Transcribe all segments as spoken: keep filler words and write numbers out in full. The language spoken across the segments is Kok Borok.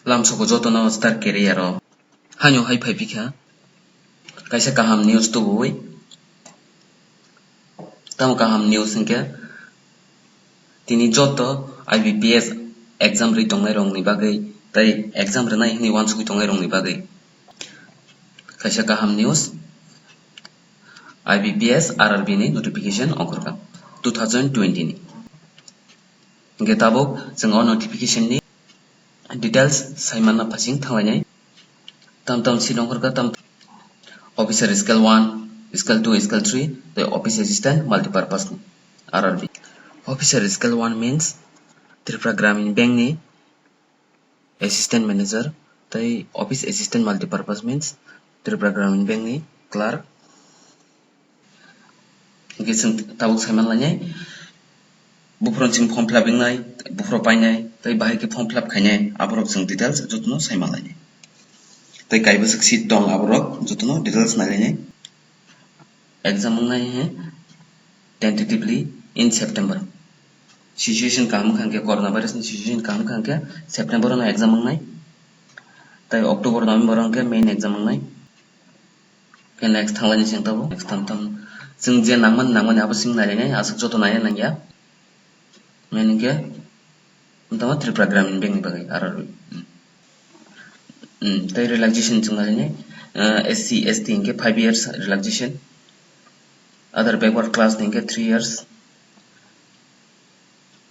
Lamsoko jotono star career o. Haino hai phai phikha kaisa kaham news tubui. Tamo kaham news hinkhe tini joto I B P S exam ri tongnai rokni bagwi tei exam rinai hwnwi uansugwi tongnai rokni bagwi kaisa kaham news. I B P S R R B ni notification ongkhorkha two thousand twenty ni. Hinkhe tabuk chwng o notification ni details saimanna phasing thanglainai. Tam tam seat ongkhorkha tam officer scale one, scale two, scale three tei office assistant multipurpose ni R R B. Officer scale one means Tripura Gramin Bank ni assistant manager tei office assistant multipurpose means Tripura Gramin Bank ni clerk. Hinkhe chwng tabuk saiman lainai, buphuru chwng form fill up wngnai, buphuru painai, tei bahai khe form fill up khainai, aborok chwng details jotono saiman lainai. Tei kaibwswk seat tong aborok jotono details nailainai. Exam wngnai he tentatively in September. Situation kaham wngkha hinkhe, coronavirus ni situation kaham wngkha hinkhe September o no exam wngnai. Tei October, November o hinkhe main exam wngnai. Khe next thanglaini chwng tabuk. Next tam tam. Chwng je nangmani nangmani abo chwng nailainai, aswk joto naina nangya. Main hinkhe tamo Tripura Gramin Bank ni bagwi R R B. Hmm. Hmm, tei relaxation chwng nailainai. Ah, S C, S T hinkhe five years relaxation. Other backward class ni hinkhe three years.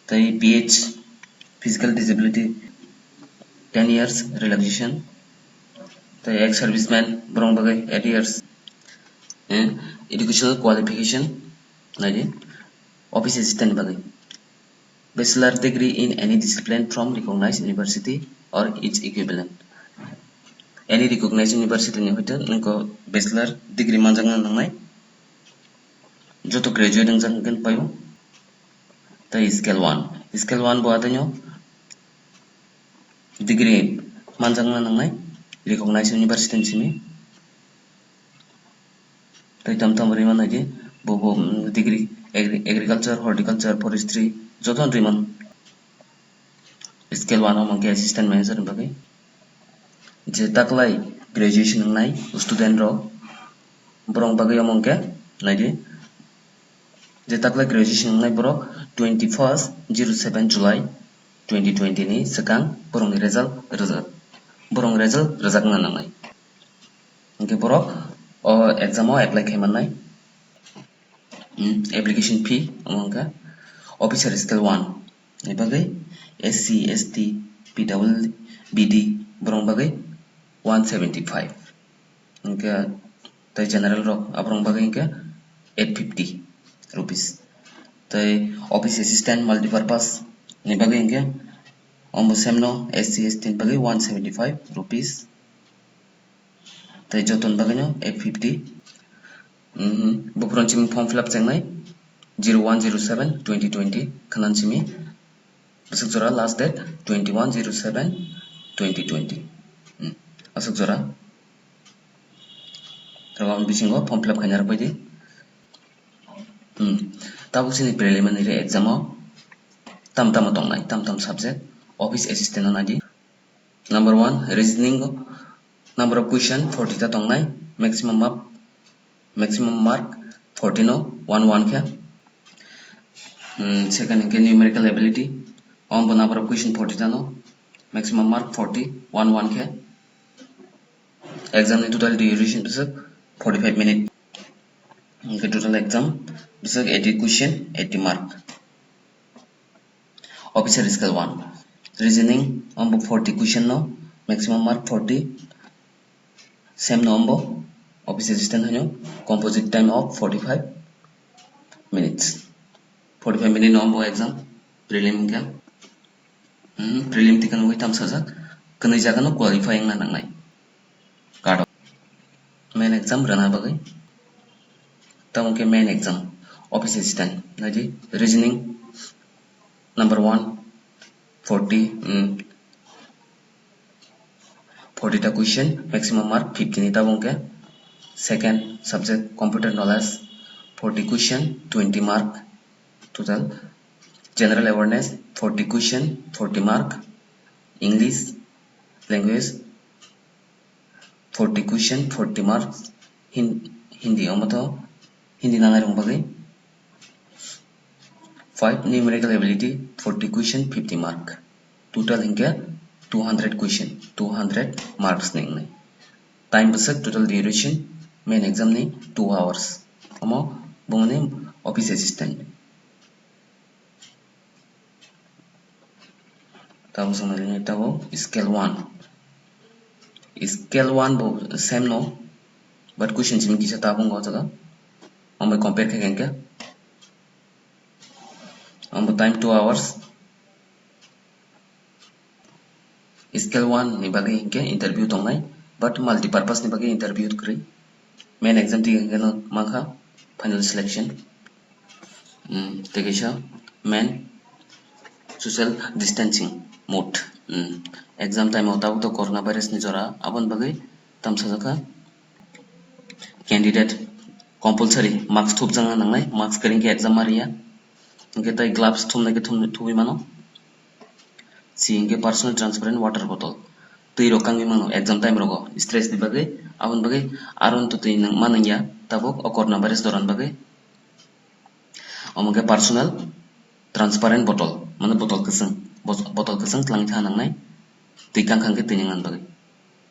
Tei P H, physical disability, ten years relaxation. Tei ex serviceman borok bagwi eight years. Eh, educational qualification naidi, office assistant ni bagwi bachelor degree in any discipline from recognized university or its equivalent. Any recognized university ni hoite nokho bachelor degree manjakna nangnai. Joto graduate wngjak hwnkhe paio. Tei scale one. Scale one bo ataino degree manjakna nangnai recognized university ni simi. Tei tam tam rwima naidi bo bo, mm, degree agri-, agriculture, horticulture, forestry joto rwima. Scale one o mangkhe assistant manager ni bagwi. Je taklai graduation wngnai student rok, borok bagwi omo hwnkhe naidi, je taklai graduation wngnai borok twenty first zero seven July twenty twenty ni swkang borokni result rwjak, borokni result rwjakna nangnai. Hinkhe borok o exam o apply khai mannai. Hmm, application fee omo hwnkhe officer scale one ni bagwi S C, S T, P W B D borok bagwi one seventy five. Hinkhe tei general rok aborok bagwi hinkhe eight fifty rupees. Tei office assistant multipurpose ni bagwi hinkhe omo same no S C, S T ni bagwi one seventy five rupees. Tei jotoni bagwino eight fifty. Mhm. Buphuruni simi form fill up chengnai zero one zero seven twenty twenty khwnani simi. Bwswk jora last date twenty one zero seven twenty twenty. Hmm. Aswk jora. Tei ang bisingo form fill up khaina rwbaidi. Hmm. Tabuk chini preliminary exam o tam tamo tongnai, tam tam subject, office assistant no naidi. Number one, reasoning o number of question forty ta tongnai, maximum mark, maximum mark forty no one one khe. Hmm, second hinkhe numerical ability, omo bo number of question forty ta no, maximum mark forty, one one khe. Exam ni total duration bwswk forty five minute. Hinkhe total exam bwswk eighty question, eighty mark. Officer scale one. Reasoning, omo forty question no, maximum mark forty. Same no omo officer scale haino, composite time of forty five minutes. Forty five minute no omo exam, prelim hinkhe. Hmm, prelim tikhe nugwi tam sajak, kwnwi jaga no qualify wngna nangnai. Cut off. Main exam rwna bagwi. Tamo khe main exam, office assistant. Naidi, reasoning number one, forty, mm, forty ta question, maximum mark fifty ni tabuk khe. Second subject, computer knowledge, forty question, twenty mark total. General awareness, forty question, forty mark. English, Language forty question, forty marks. Hin-, Hindi, omo to Hindi nangnai rok bagwi. Five numerical ability, forty question, fifty mark. Total hinkhe two hundred question, two hundred marks ni wngnai. Time bwswk, total duration main exam ni two hours. Omo bumani office assistant. Tabuk chwng nailai tabuk scale one. Scale one bo same no, but question simi kisa tabuk wng o jaga. Omo compare khe khe omo time two hours. Scale one ni bagwi hinkhe interview tongnai, but multipurpose ni bagwi interview kwrwi. Main exam twi hinkhe no mankha final selection. Hmm, tei kaisa main social distancing mode. Hmm, exam time o tabuk to corona virus ni jora, aboni bagwi tamsa jakha candidate compulsory mask thupjakna nangnai, mask kwrwi khe exam ma riya. Hinkhe tei gloves thumnai khe thum-, thubui mano. Si hinkhe personal transparent water bottle. Twi rok kangwi mano exam time rogo stress ni bagwi, aboni bagwi aro to twi nang-, ma nangya tabuk o corona virus doran bagwi. Omo khe personal transparent bottle, mane bottle kwchwng, bot-, bottle kwchwng twlang tha nangnai, twi kang kang khe twi nang bagwi.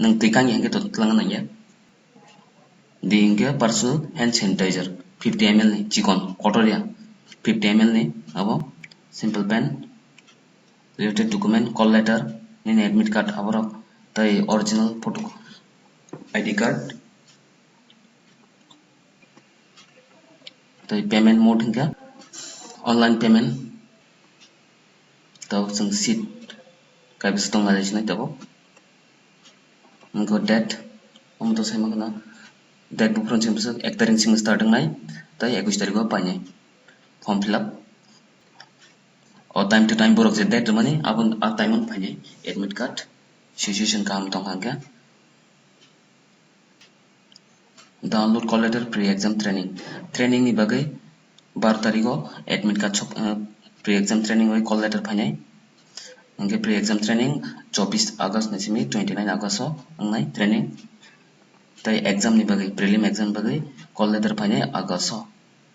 Nwng twi kang ya hinkhe to twlang nangya. Di hinkhe personal hand sanitizer, fifty M L ni chikon kotor ya, fifty M L ni abo simple pen, related document, call letter, nini admit card aborok, tei original photo, I D card, tei payment mode hinkhe online payment. Tabuk chwng seat kaibwswk tong nai sinai tabuk. Wngkha date, omo to sai mankha na, date buphuru chwng bwswk ek tarik chwng start wngnai, tei ekush tarikh o painai form fill up. O time to time borok je date rwmani, abo a time o phainai admit card, situation kaham tongkha hwnkhe. Download call letter pre-exam training. Training ni bagwi bar tarikh o admit card sop-, eh, pre-exam training bai call letter phainai. Hinkhe pre-exam training chobbish August ni simi twenty nine August o wngnai training. Tei exam ni bagwi, prelim exam bagwi call letter phainai August o.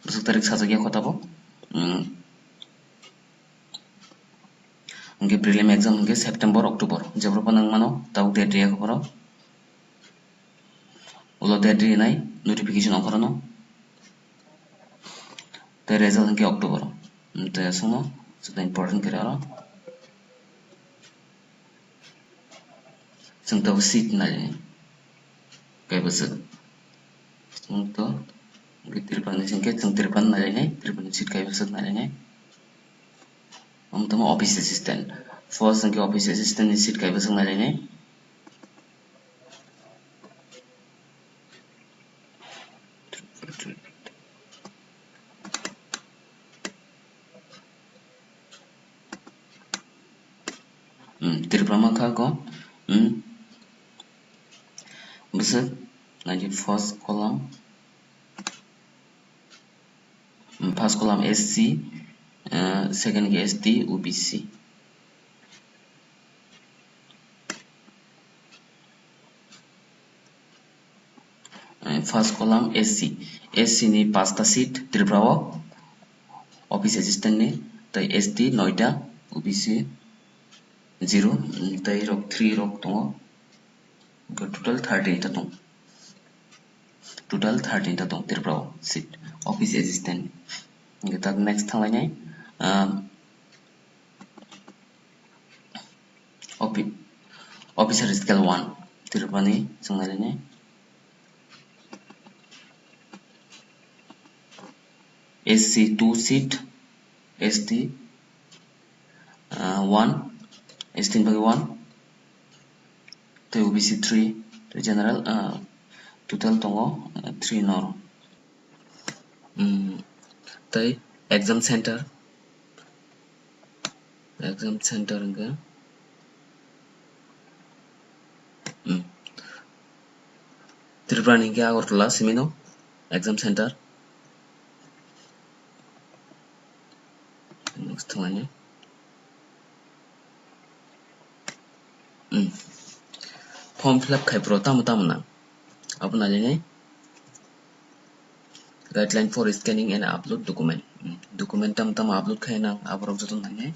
Bwswk tarik sajak ya kho tabuk. Hmm. Hinkhe prelim exam hinkhe September, October, jephru phano wng mano, tabuk date riya khe phano. Ulo date rinai notification ongkhorno. Tei result hinkhe October. Tei aswkno, aswkno important kwrwi oro. Chwng tabuk seat nai. Kaibwswk. Chwng to, Tripura ni singkhe chwng Tripura nai nai, Tripura ni seat kaibwswk nai nai. Omo tamo office assistant. First hinkhe office assistant ni seat kaibwswk nai nai. Hmm, Tripura mankha ko. Hmm. Bwswk, naidi first column. Hmm, first column S C, uh, second ke S T, O B C. Eh, first column S C. S C ni pasta seat Tripura o, office assistant ni, tei S T noita, O B C zero, mm, tei rok three rok tongo. Total thirteen ta tong. Total thirteen ta tong Tripura o seat, office assistant. Hingke tak next thanglainai, ah, Offi-, officer scale one, Tripura ni chwng nai nai. S C two seat, S T, uh, one, S T ni bagwi one, tei O B C three, tei general, uh, total tongo, uh, three nor. Hmm, tei exam center, exam center hingke, hmm, Tripura ni hingke Agartala simino exam center. Next thanglainai. Hmm. Form fill up khai phuru tamo tamo nang abo nainai. Guideline for scanning and upload document. Document tamo tamo upload khai nang aborok joto nainai.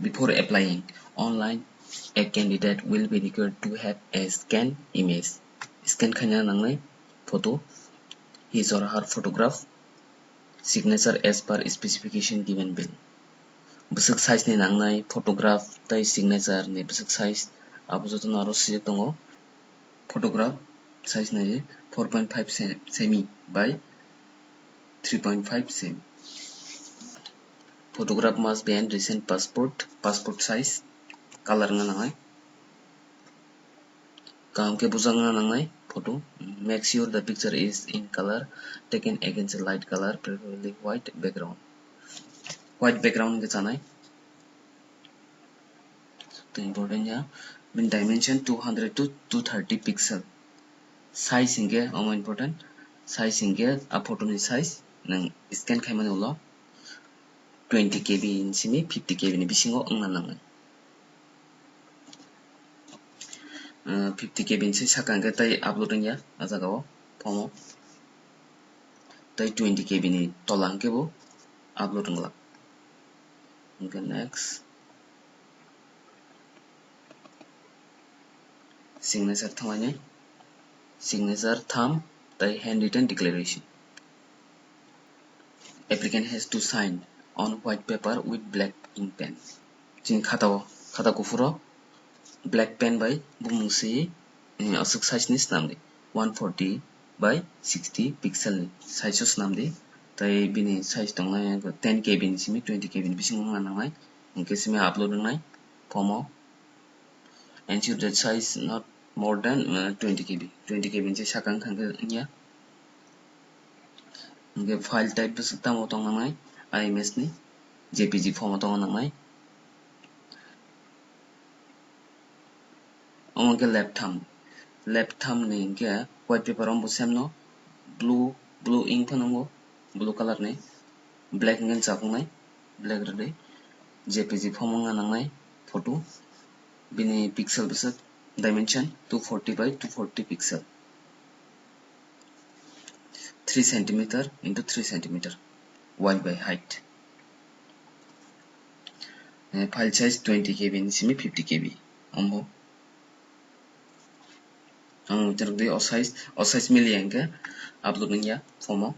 Before applying online, a candidate will be required to have a scanned image. Scan khaina nangnai photo, his or her photograph, signature as per specification given below. Bwswk size ni nangnai photograph tei signature ni bwswk size abo jotono aro swijak tongo. Photograph size nai four point five se-, semi by three point five semi. Photograph must be an recent passport, passport size, color wngna nangnai. Kaham khe bujak wngna nangnai photo. Make sure the picture is in color, taken against a light color, preferably white background. White background hwnkhe chanai. Important ya. Bini dimension two hundred to two thirty pixel. Size hwnkhe omo important. Size hwnkhe a photo ni size nwng scan khaimani ulo twenty K B ni simi fifty K B ni bisingo wngna nangnai. Uh, fifty K B ni se saka hwnkhe tei upload wngya a jaga o form o. Tei twenty K B ni tola hwnkhe bo upload wngla. Hwnkhe next. Signature thanglainai. Signature, thumb, tei handwritten declaration. Applicant has to sign on white paper with black ink pen. Chini khata o, khata kuphur o black pen bai bumung swi, eh, aswk size ni swnam di. One forty by sixty pixel ni size o swnam di. Tei bini size tongnai ten K B ni simi twenty K B ni bisingo wngna nangnai. Hwnkhe simi upload wngnai form o. Ensure that size not more than, uh, twenty K B. Twenty K B ni se saka wngkha hwnkhe wngya. Hwnkhe file type bwswk tamo tongna nangnai, I M S ni, J P G form o tongna nangnai. Omo hwnkhe left thumb. Left thumb ni hwnkhe white paper o bo same no blue, blue ink phano wngo, blue color ni, black hwnkhe chaknai, black rwdi, J P G form wngna nangnai photo, bini pixel bwswk dimension two forty by two forty pixel, three centimeter into three centimeter wide by height. Eh, file size twenty K B ni simi fifty K B. Ombo. Ang teruk di o size, o size mili ang ke upload nang ya form o.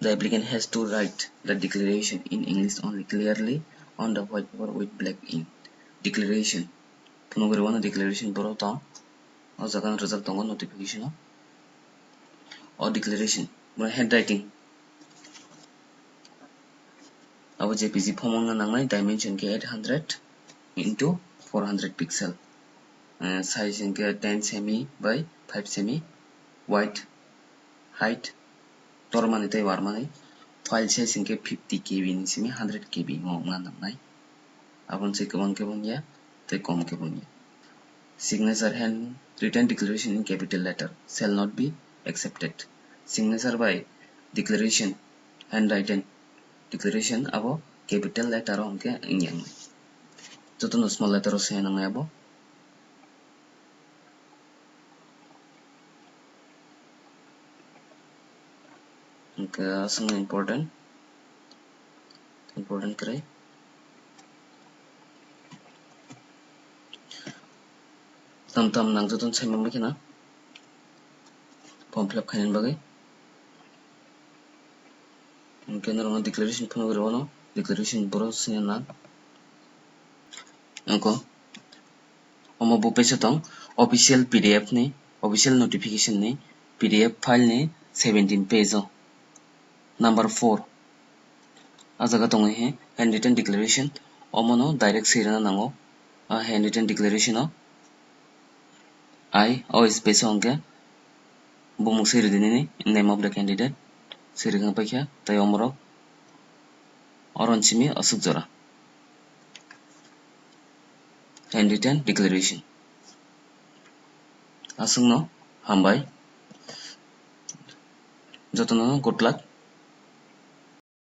The applicant has to write the declaration in English only clearly on the white paper with black ink. Declaration. Phunugwi rwano declaration borok tong. O jaga no rwjak tongo notification o. O declaration. Bo handwriting. Abo J P G form wngna nangnai, dimension khe eight hundred into four hundred pixel. Eh, size hwnkhe ten semi by five semi, wide, height, tormani tei warmani. File size hwnkhe fifty K B ni simi hundred K B wngna nangnai. Aboni se kwbang khe wngya tei kom khe wngya. Signature, handwritten declaration in capital letter shall not be accepted. Signature by declaration, handwritten declaration abo capital letter o hwnkhe wngya wngnai. Jotono small letter o se nangnai abo. Hwnkhe aswkno important, important kwrwi. Tam tam nang joto sai manwi kheno form fill up khainani bagwi. Hwnkhe norokno declaration phunugwi rwano, declaration borok sini nang. Wngkha omo bo pesa tong official P D F ni, official notification ni P D F file ni seventeen page o. Number four. A jaga tongo he handwritten declaration. Omono direct swi rwna nango. A handwritten declaration o I o space o hwnkhe bumung swi rwdi nini name of the candidate. Swi rwkha paikha tei omorok oro simi aswk jora. Handwritten declaration. Aswkno hambai. Jotono good luck.